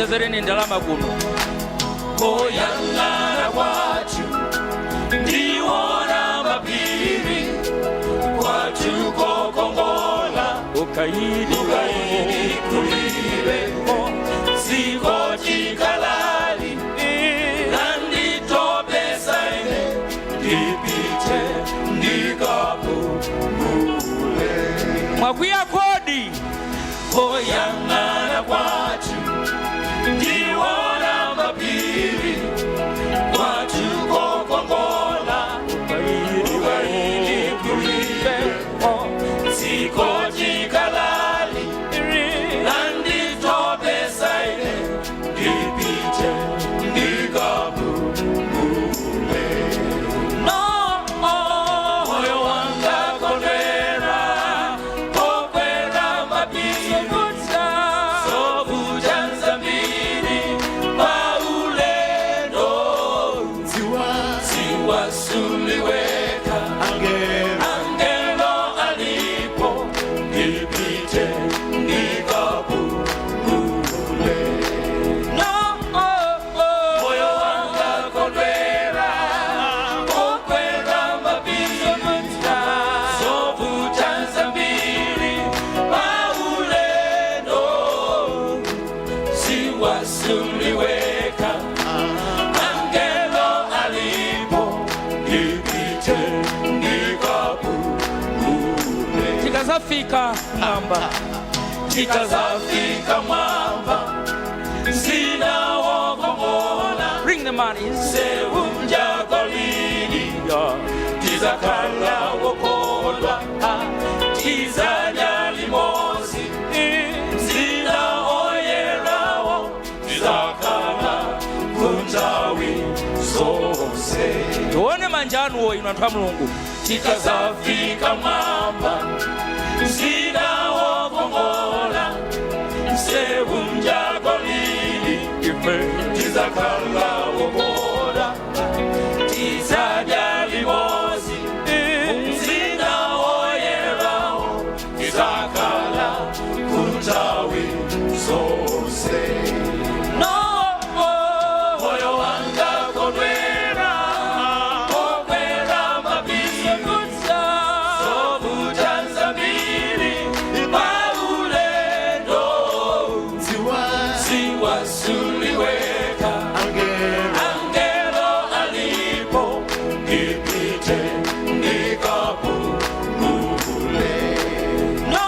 Ndikuonjezereni ndalama kuno. Koyang'ana kwathu ndiwona mapiri, kwathu kokongola. Ukaidi. Ukaidi kulibe, dziko tikalali landitopesa ine, ndipite ndikapumule. Mwakwiya kodi? Koyang'ana kwathu ndiwona mapiri, kwathu kokongola. Ukaidi kulibe, dziko tikalali landitopesa ine, ndipite ndikapumule. No. Moyo wanga kondwera pokwera mapiri, zovuta zambiri paulendo, dziwa suliweka, angelo alipo, ndipite ndikapumule. No. Moyo wanga kondwera pokwera mapiri, zovuta zambiri paulendo, dziwa suliweka, angelo alipo, ndipite ndikapumule. Tikazafika mwamba. Tikazafika mwamba, mzinda wokongola. Bring the money. Msewu nja golidi, tizakhala wokondwa, tizadya limodzi, mzinda oyerawo, tizakhala kunthawi zonse. Tione manja anuwo, inu anthu a Mulungu. Tikazafika mwamba, mzinda wokongola, msewu nja golidi, Ife. Tizakhala wokondwa, tizadya limodzi, mzinda oyerawo, tizakhala kunthawi zonse. No. Moyo wanga kondwera pokwera mapiri, zovuta zambiri paulendo, dziwa suliweka, angelo alipo, ndipite ndikapumule. No.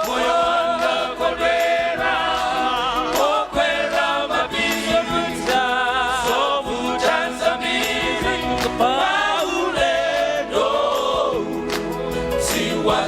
Moyo wanga kondwera pokwera mapiri, zovuta zambiri paulendo, dziwa.